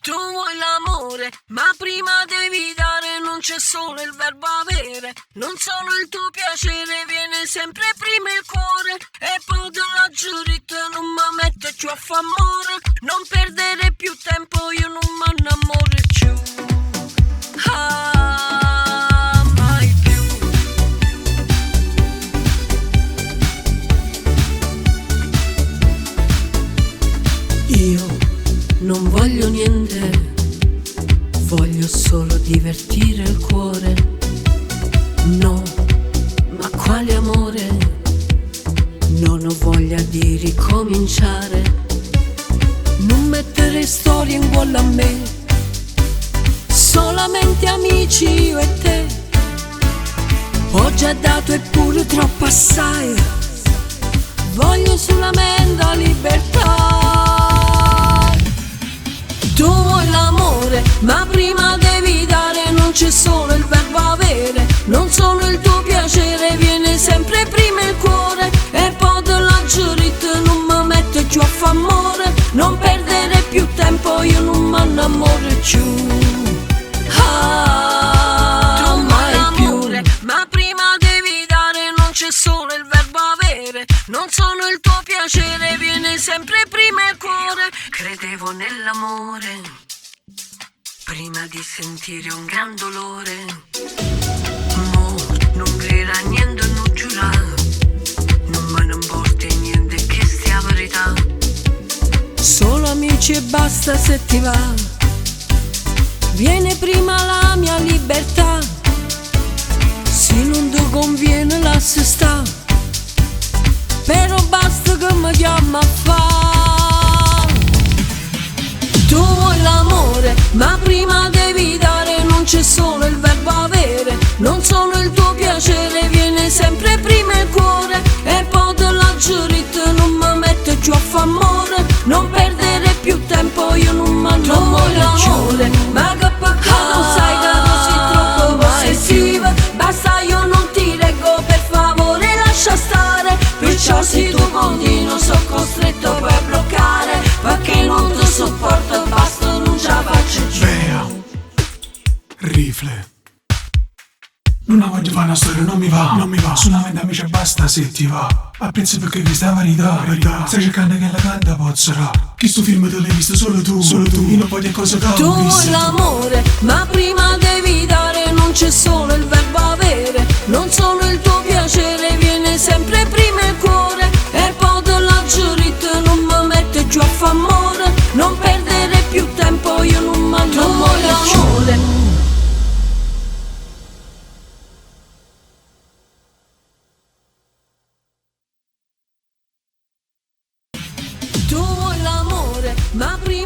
Tu vuoi l'amore, ma prima devi dare, non c'è solo il verbo avere, non solo il tuo piacere, viene sempre prima il cuore, e poi te la giurita non mi mette più a f'amore, non perdere più tempo, io non mi innamoro più. Ah, mai più. Io non voglio niente, voglio solo divertire il cuore. No, ma quale amore? Non ho voglia di ricominciare. Non mettere storie in cuollo a me, solamente amici io e te. Ho già dato eppure troppo assai, voglio solamente la libertà. Tu vuoi l'amore, ma prima devi dare, non c'è solo il verbo avere, non solo il tuo piacere, viene sempre prima il cuore, e poi te la giurita non mi mette più a f'amore, non perdere più tempo, io non mi innamoro più. Ah, tu vuoi mai più. L'amore, ma prima devi dare, non c'è solo il verbo avere, non solo il tuo piacere, viene sempre prima il cuore. Credevo nell'amore, prima di sentire un gran dolore. Mo non creda niente, non giura, non me ne importa niente che sia verità. Solo amici e basta se ti va. Viene prima la mia libertà. Se non ti conviene lascia sta. Però basta che mi chiama a fa. Tu vuoi l'amore, ma prima devi dare, non c'è solo il verbo avere, non solo il tuo piacere, viene sempre prima il cuore, e poi te la giurita non mi mette più a f'amore, non perdere più tempo, io non mi innamoro l'amore, ma che peccato sai che tu sei troppo possessiva, basta io non ti reggo, per favore lascia stare, perciò se tu continui sono costretto poi a bloccare, perché non ti sopporto, basta non ce la faccio più. Bea. Rifle. Non voglio fare una storia, non mi va, non mi va. Solamente amici e basta se ti va. Apprezzo perché questa verità, verità. Stai cercando che la canta pozzerà. Chi sto film te l'hai visto solo tu, solo tu. Io non voglio cosa da Tu vuoi l'amore, ma prima devi dare, non c'è solo il verbo avere, non solo il tuo piacere, viene sempre prima il cuore, e poi te la giurita non mi mette giù a f'amore, non perdere più tempo, io non mi innamoro l'amore. Tu vuoi l'amore, ma prima